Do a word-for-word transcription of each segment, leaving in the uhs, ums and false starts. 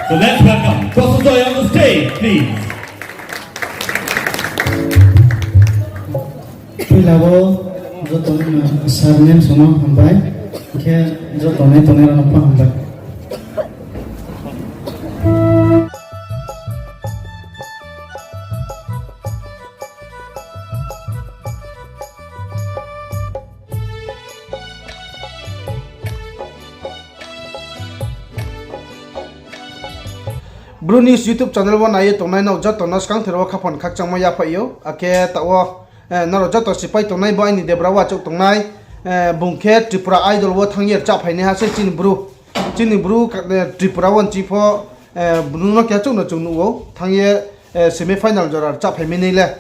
So let's welcome Kosojoy on the stage, please. Poila wo joto no sir ma'am song no hambai, khe joto nai tongnai rao no pho hambai. Bru News YouTube channel wo nai ye tongnai nrao joto no skangther wo khaphang khakchangmo yaphaih ou. Akhe taoh wo, eh, nrao joto sipai tongnai bo aini debra wo achouh tongnai, eh, bung khe Tripura Idol wo thanng ye rchahphainaiha se chini Bru. Chini Bru, eh, Tripura wo nching pho, eh, bung no keha chouh no chung nuh ou. Thanng ye, eh, semi final jora rchahphai mai nai le.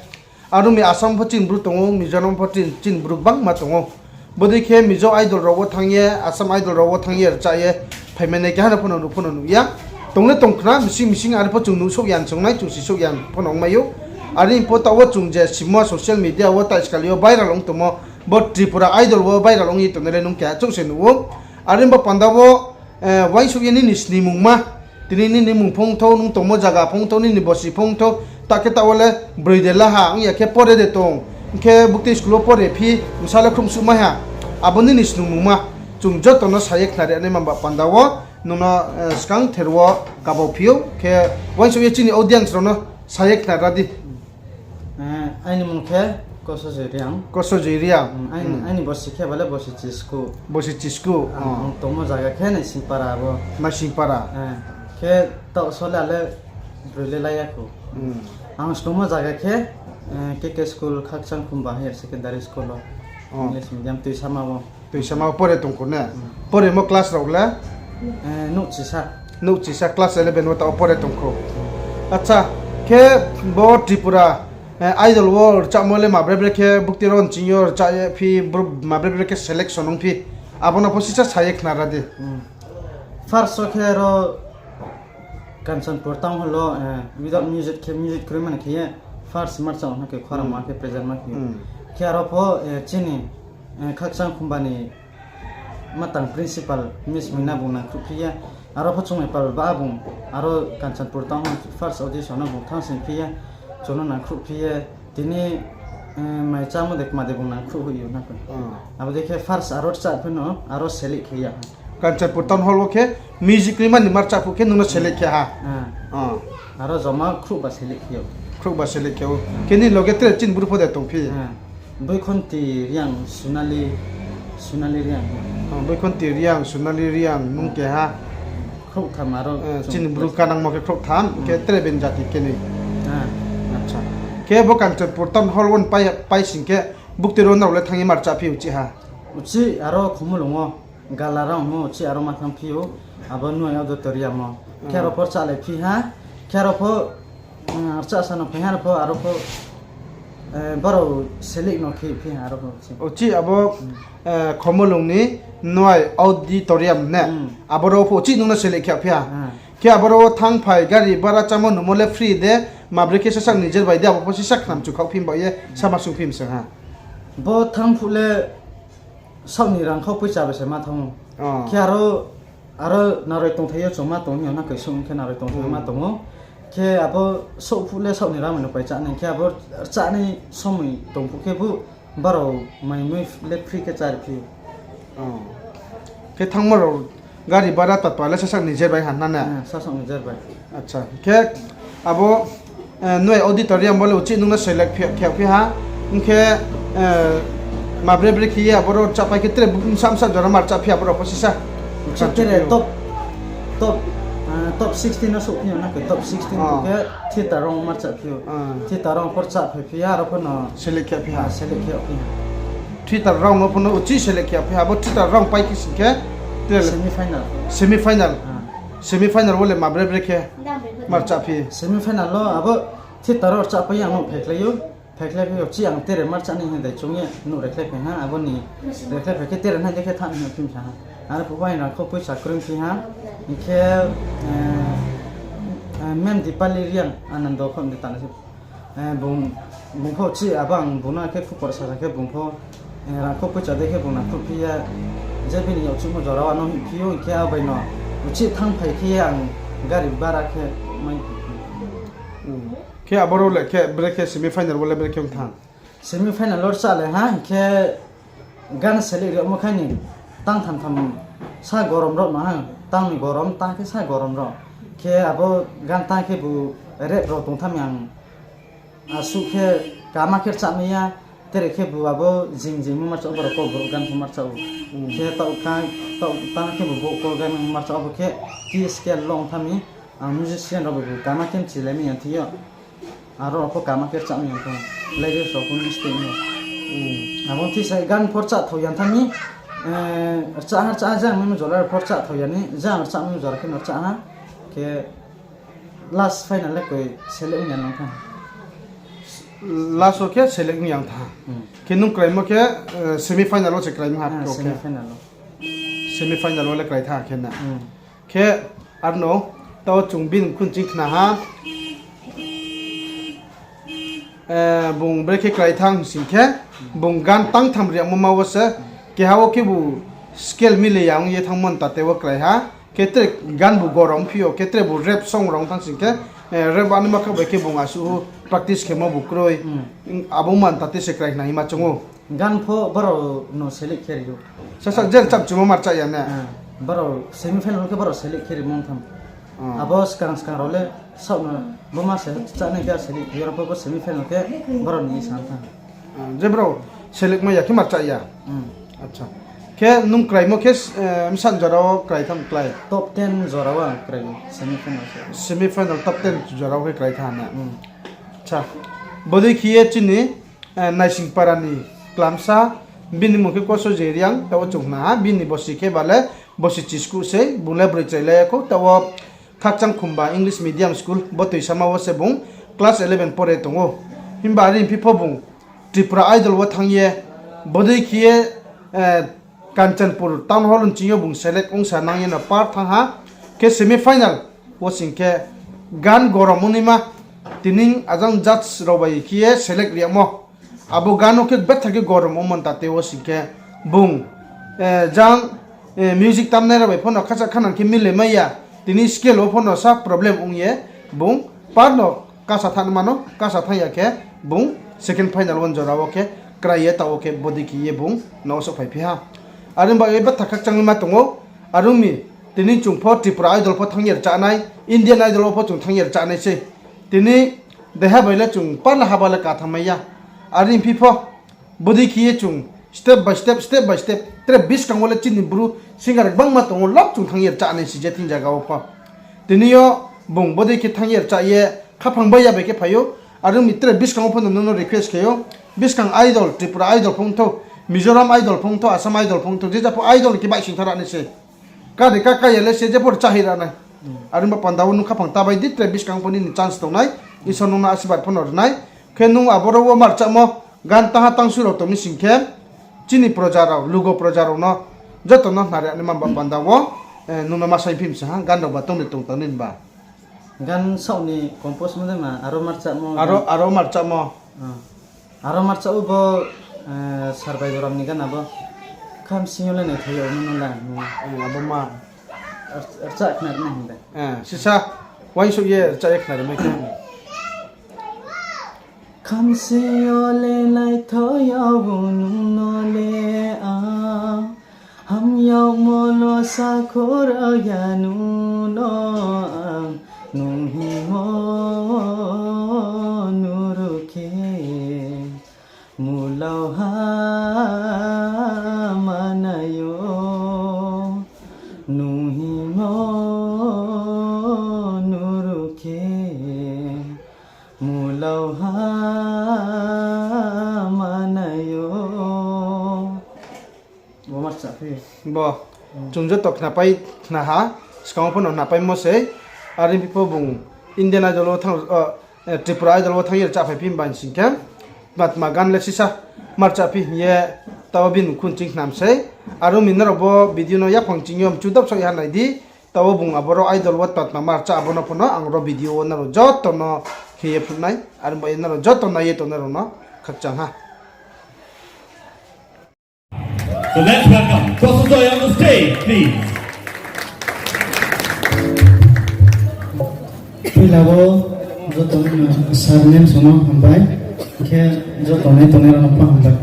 Aro mi Assam pho chini Bru tong ou, Mizoram pho chini, chini Bru gbangma tong ou. Bodei khe Mizo Idol rao wo thanng ye, Assam Idol rao wo thanng ye rchah ye phai mai nai keha no pho no nuh pho no nuh ya. Tong le tong khna, mising mising are pho chung nuhsouh ya, chung nai chung sisouh ya pho no ongmai ou. Are pho taoh wo chung je simo social media wo taiskali yo viral ong tongmo, bo Tripura Idol wo viral ong ye tongnai le nung keha chouh se nuh ou. Are bo panda wo, eh, uaingsouh ye nini snimungma, tini nini mung phongthou, nung tongmo zaga phongthou, nini bosi phongthou, ta khe taoh wo le broi de la ha, ong ya khe pore de tong, ong khe buktui school wo pore phi, bsa le khruhsuh mai ha. Abo nini snimungma, chung joto no sa ye khnari nai mamba panda wo, nung no, eh, skangther wo kabau phi ou, khe uaingsouh ye chini audience rao no sa ye khnari di. Eh, aini mung khe Kosojoy Reang. Kosojoy Reang. Hmm, aini, hmm, aini bosi khe bale bosi chisku. Bosi chisku, ang, oh, ang tongmo zaga khe Naisingpara bo. Naisingpara. Eh, khe taoh sole ale broi le lai ya kho. Hmm. Ang tongmo zaga khe, eh, K K school, Khakchangkhumba Higher Secondary School o. Oh. English medium, Tuisama o. Tuisama o pore tong kho ne? Hmm. Poremo class rao le? Eh, nouh chisa. Nouh chisa, class eleven wo taoh pore tong kho. Acha, khe bo Tripura, eh, Idol wo rchahmo le ma bre bre khe buktui rao nching yo rchah ye phi, bro, ma bre bre khe selection ong phi? Abo no pho sisa sa ye khnari di. Hmm. First o khe aro Kanchanpur Town Hall o, eh, without music khe, music kroi mani khe ye first marcha ong khe khorang ma khe present ma khe. Hmm. Khe aro pho, eh, chini, eh, Khakchangkhumba ni matang principal Miss Moina bung nangkhruh phi ye. Aro pho chung ni pal ba bung, aro Kanchanpur Town Hall first audition no bung thanngsing phi ye, chung no nangkhruh phi ye. Tini, eh, mai chámo de kma de bung nangkhruh hoih ou na khe. Hmm. Abo dei khe first aro rchah phi no, aro select khe ya. Kanchanpur Town Hall wo khe music kroi mani marcha phuh khe nung no select khe ha. Ah. Ah. Aro joma khruh ba select khe ou. Khruh ba select khe ou. Ah. Khe nini loge tre chini Bru pho de tong phi? Ah. Boikhonti Reang, Sunali, Sunali Reang. Ah, Boikhonti Reang, Sunali Reang, nung keha. Khrouhtham aro. Eh, chini Bru kanangmo khe khrouhtham, khe tre ben jati khe noi. Ah. Acha. Khe bo Kanchanpur Town Hall wo pai, pai sing khe buktui rao nrao le thanng ye marcha phi uchih ha? Uchih aro Khumulwng o. Gala round mo uchih aro ma thanng phi ou, abo Nuai Auditorium o. Khe aro pho rchah lai phi ha, khe aro pho, mm, rchah sa no phai ha, aro pho, aro pho, eh, brao select no khe phi ha, aro pho uchih. Uchih abo, eh, Khumulwng ni Nuai Auditorium ne? Hmm. Aboro pho uchih nung no select khe phi ha? Hmm. Khe aboro thanngphai gari bara chámo numo le free de, ma bre khe sasak nijer bai de, abo pho sisa khnam chu khaoh phi ba ye, sama sung phi mseng ha. Bo thanng phuh le, saoh ni rangkhau poicha bai se ma thanng ou. Oh. Khe aro, aro naroi tongthai yo chung ma tong hing yo na khe sung khe naroi tongthai yo ma tong ou. Khe abo saoh phuh le saoh ni rang bai no pai chá nai, khe abo rchah nai somoi tong phuh khe bu brao mai mui le free khe chári phi ou. Oh. Khe thanngmo rao gari bara tatpa le sasak nijer bai ha na ne? Eh, sasak nijer bai. Acha, khe abo, eh, Nuai Auditorium bo le uchih nung no select phi, khe phi ha, ong khe, eh, ma bre bre khe ye aboro rchahpai khe tre bsa bsa jora marcha phi aboro pho sisa. Uchih tre top, top, eh, top sixteen no souh phi ou na khe top sixteen khe theater round marcha phi ou. Ah. Theater round pho rchahphai phi ha, aro pho no select khe phi ha. Ah, select khe phi ha. Theater round no pho no uchih select khe phi ha, abo theater round pai khe sing khe tre le semi final. Semi final. Ah. Semi final wo le ma bre bre khe marcha phi? Semi final wo abo theater wo rchahpai ye ang no phaikhlai ou. Phaikhlai phi uchih ang tre marcha nai hing dai choung ye nuh rekhlai phai ha, abo ni rekhlai phai khe tre nai de khe thanng ni phim sa ha. Aro pho bai rangkhau poicha kroi phi ha. Hing khe, eh, eh, Ma'am Dipali Reang Anando pho ni tang se. Eh, bung, bung pho uchih abo ang bung no khe khupor sa sa khe bung pho, eh, rangkhau poicha de khe bung nangkhruh phi ye, je bini yag chuhmo jora wo ano hing phi ou, hing khe abo bai no uchih thanngphai khe ye ang Gari bara khe mai. Khe aboro le khe brekhe semi final wo le brekhe ong tha? Semi final wo rchah le ha, hing khe gan select ri omo khai ni tang tham tham sa gorom rao no ha, tang ni gorom, tang khe sa gorom rao. Khe abo gan tang khe bu rap rao tong tham yang asuh khe kama khe rchah mai ya, tere khe bu abo jing jing mo marcha o, boro kau boro gan pho marcha o. Khe taoh ka, taoh tang khe bu bo kau gan marcha o, abo khe key scale long tham mi, ang musician rao bai bu kama khe mchilai mi yang thi yo. Aro rao pho kama khe rchah mi yang tho, lyrics rao pho mistake no. Abo thi sa gan pho rchah thao yang tham mi, rchah ha, rchah ha, jang mai mo jora pho rchah thao ya ni, jang rchah mai mo jora khe no rchah ha. Khe last final le koi select ong ya nang tha? Last wo khe select ong yang tha. Khe nung kraimo khe semi final wo se kraimo ha, semi final wo le krai tha khe na. Khe arno, taoh chung bini khun ching khna ha. Bung brekhe krai tha hing sing khe, bung gan tang tham riamo ma wo se, keha wo khe bu scale mile ya ong ye thanngmo ntate wo krai ha. Khe tre gan bu gorom phi yo, khe tre bu rap song rao thanng sing khe, rap anima kha bai khe bung asuh practice khemo bu kroi. Abo man tate se krai khna hima chung ou. Gan pho brao no select khe ri ou. Sasa je rchah chungmo marcha ya ne? Brao semi final khe brao select khe rimo tham. Abo skang skang rao le saoh no bo ma se rchah nai khe select khe, aro pho bo semi final khe brao ni sa tham. Je brao select mai ya khe marcha ya. Khe nung kraimo khe bsa jora wo krai tham klái? Top ten jora wo ang krai ou, semi final se. Semi final top ten jora wo khe krai tha na. Bodei khe ye chini Naisingpara ni klamsa, bini mmung khe Koso Jeriang, taoh wo chung khna ha, bini bosi khe ba le bosi chiskuh sei, bung le broi chrai lai ya khou, taoh wo Khakchangkhumba English Medium School, bo Toisama wo se bung class eleven pore tong ou. Himba are phi pho bung Tripura Idol wo thanng ye, bodei khe ye Kanchanpur Town Hall nching yo bung select ongsa nang ye no par thanng ha, khe semi final wo sing khe gan gorom ongnaima, tini ajang judge rao bai khe ye select ri yagmo. Abo gan no khe betha khe gorom ongmo ntate wo sing khe bung jang music tamnai rao bai pho no khacha khanang khe mile mai ya, tini scale wo pho no sa problem ong ye bung par no kasa thanng mano, kasa thanng ya khe bung second final wo jora wo khe krai ye taoh wo khe bodei khe ye bung no souhphaiphi ha. Are ba ye betha khakchangma tong ou, are ong mi tini chung pho Tripura Idol pho thanng ye rchah nai, Indian Idol wo pho chung thanng ye rchah nai sei. Tini deha bai le chung par le haba le ka thanngmai ya. Are phi pho bodei khe ye chung step by step, step by step, tre buskang wo le chini Bru singer gbangma tong ou, lok chung thanng ye rchah nai si je thing zaga wo pho. Tini yo bung bodei khe thanng ye rchah ye khaphang bai ya bai khe phai ou, are ong mi tre buskang wo pho no nung no request khe ou, buskang Idol, Tripura Idol pho ong thou, Mizoram Idol pho ong thou, Assam Idol pho ong thou, je ja pho Idol ni khe baihsing tha ra nai se. Kade ka kaya le se je pho rchah hi ra nai. Are ong ba panda wo nung khaphang ta bai di, tre buskang pho nini chance tong nai, Isor nung no asirbad pho no ri nai. Khe nung aboro wo marchamo gan tangha tangsu rao tong mi sing khe, chini proja rao, lugo proja rao no joto no khnari nai ma ba panda wo, nung no ma saingphi mi se ha, gan rao ba tong de tong tang nini ba. Gan saoh ni compose mo de ma, aro marchamo. Aro marchamo. Aro marcha ou bo, Sarbaiboram ni gan abo. Khamsing yo le naithoi ya nung no la. Abo ma. Rchah khnari nai hing de. Sisa, uaingsouh ye rchah ye khnari mai khe. Khamsing yo le naithoi ya nung no le ang. Hamyagmo no sakhor ya nung no ang, nung hingmo nuruh khe, mulao ha manai yo, nung hingmo nuruh khe, mulao ha manai yo. Bo, chung joto khnapai khna ha, skang wo pho no khnapaimo sei, are phi pho bung Indian Idol wo thanng, Tripura Idol wo thanng ye rchahphai phi himba sing khe, tma tma gan le sisa marchaphi hing ye, taoh wo bini khun ching khnam sei, are ong mi nrao bo video no yaphang ching yo mchu dapsaoh ya nai di, taoh wo bung aboro Idol wo tma tma marcha abo no pho no ang ro video wo nrao joto no khe ye phnuh nai, are ong ba ye nrao joto nai ye tongnai rao no khakchang ha. So let's welcome Koso Joy on the stage, please. Labo joto no sir Nelson no hambai, khe joto nai tongnai rao no pho hambai.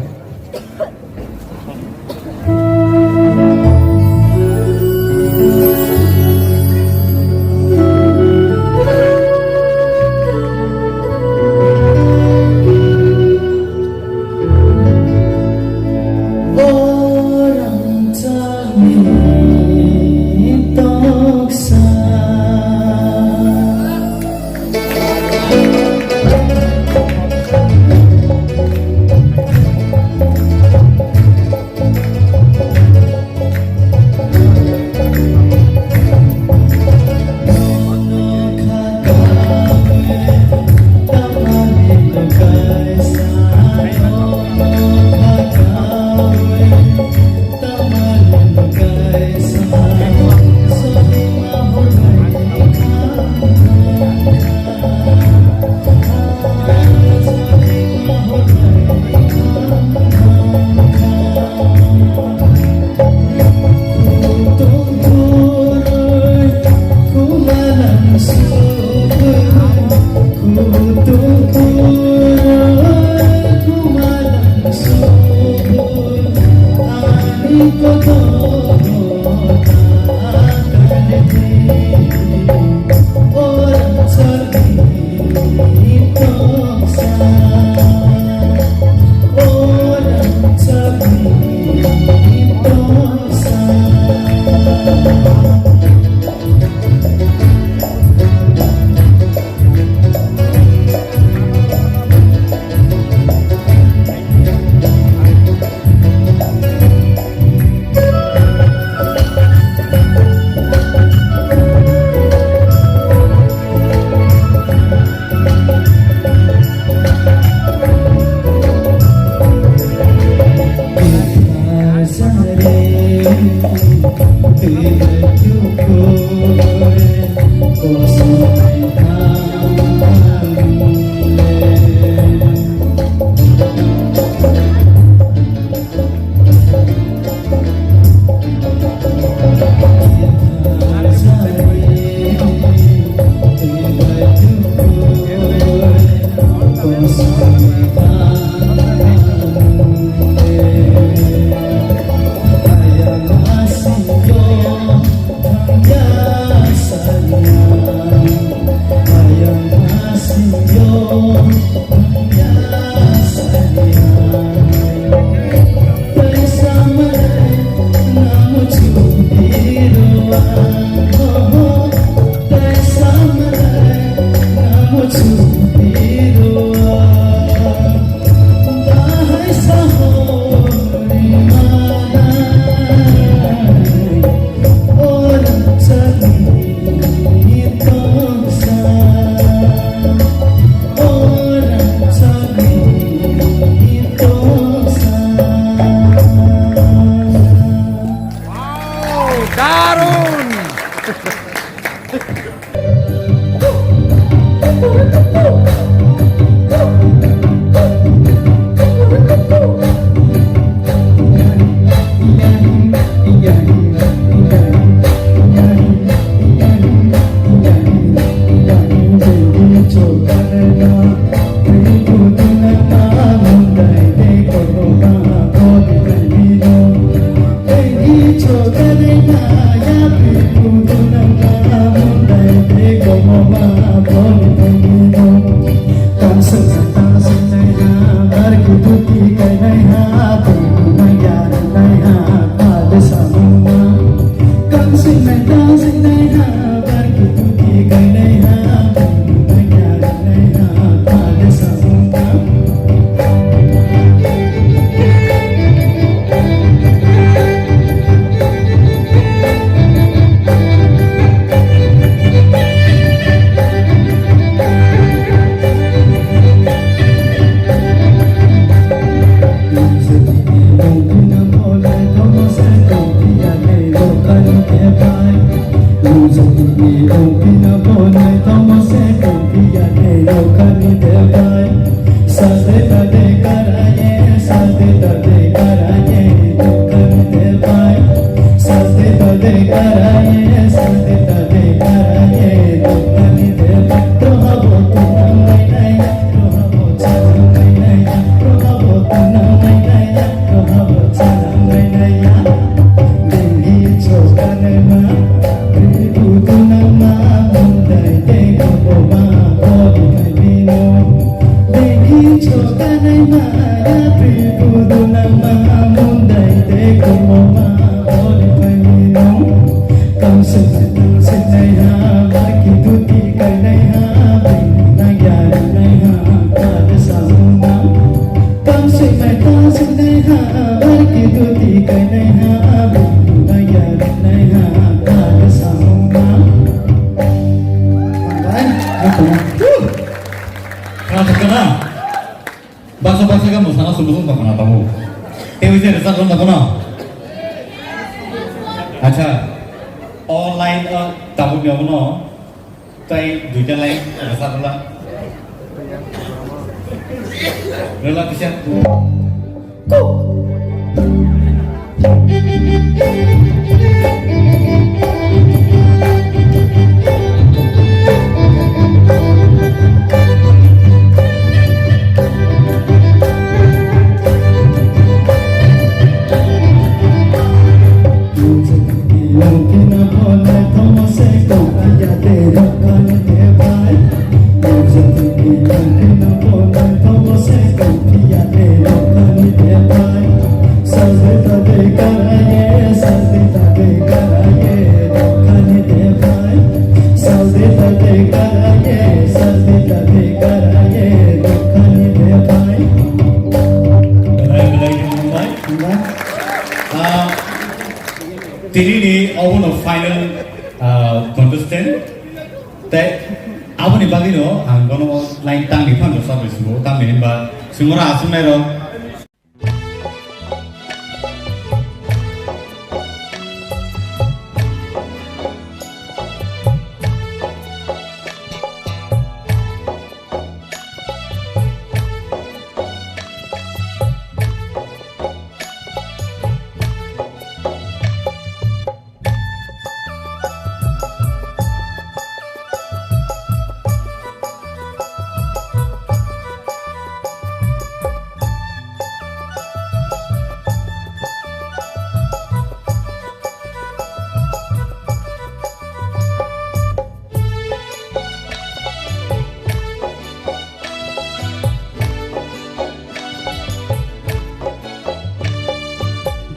দারুণ! Khna tong kha na? Baksa baksa khe mo sana sumbu sung tong khna tong ou. Tei wi se result rung tong khna. Acha. Online, uh, tabuk ni abo no. Tai duita line result rung la. Rung la kisa. Belai, belai khe hambai. Ah, tini ni abo no final, ah, contestant. Tei abo ni bagwi no ang bono line tang ni phano sa bai subo, tamni hwnba sungora aswk nai rok.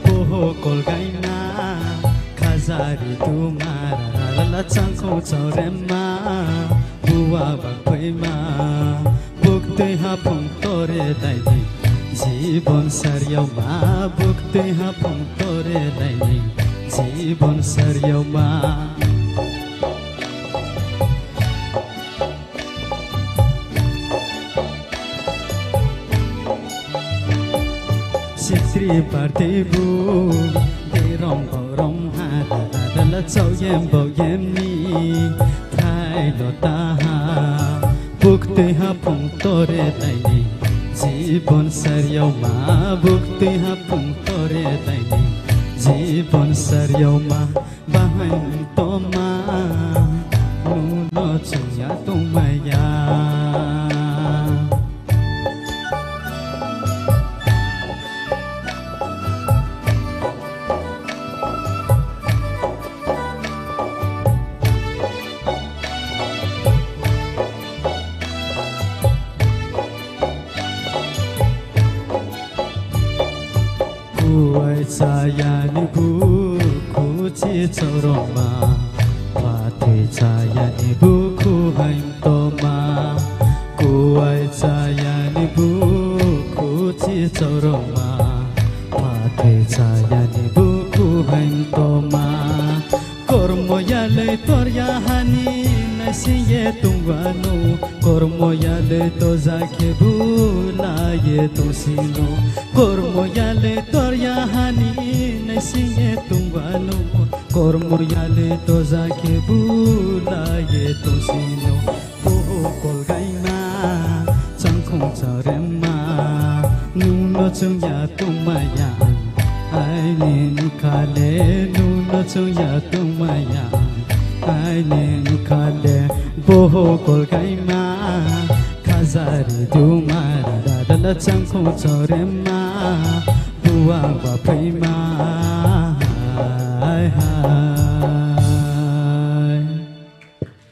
Boho kolgaima, khajari tuma, rara lala changkhong chaurema, buwa bakphaima, buktui haphung tore daini, jibon sariyaoma, buktui haphung tore daini, jibon sariyaoma. Sitri parti bu, dirong borom ha, dala chau yem bau yem ni, thai lo taha, buktui haphung tore daini, jibon sariyaoma, buktui haphung tore daini, jibon sariyaoma. Bahaing tongma, nung no chung ya tongmai ya. Kuwai chaya ni bukhu chi choroma, phathoi chaya ni bukhu haing toma. Kuwai chaya ni bukhu chi choroma, phathoi chaya ni bukhu haing toma. Kormo yalei tor ya hani naising ye tongba no, kormo yalei toja khe bu la ye tongsi no. Kormo yalei tor ya hani naising ye tongba no, kormo yalei toja khe bu la ye tongsi no. Boho kolgaima, changkhong chaurema, nung no chung ya tongmai ya. Aini bkha le, nung no chung ya tongmai ya. Aini bkha le, boho kolgaima, khajari duma, rara lala changkhong chaurema, buwa baphaima, ai ha.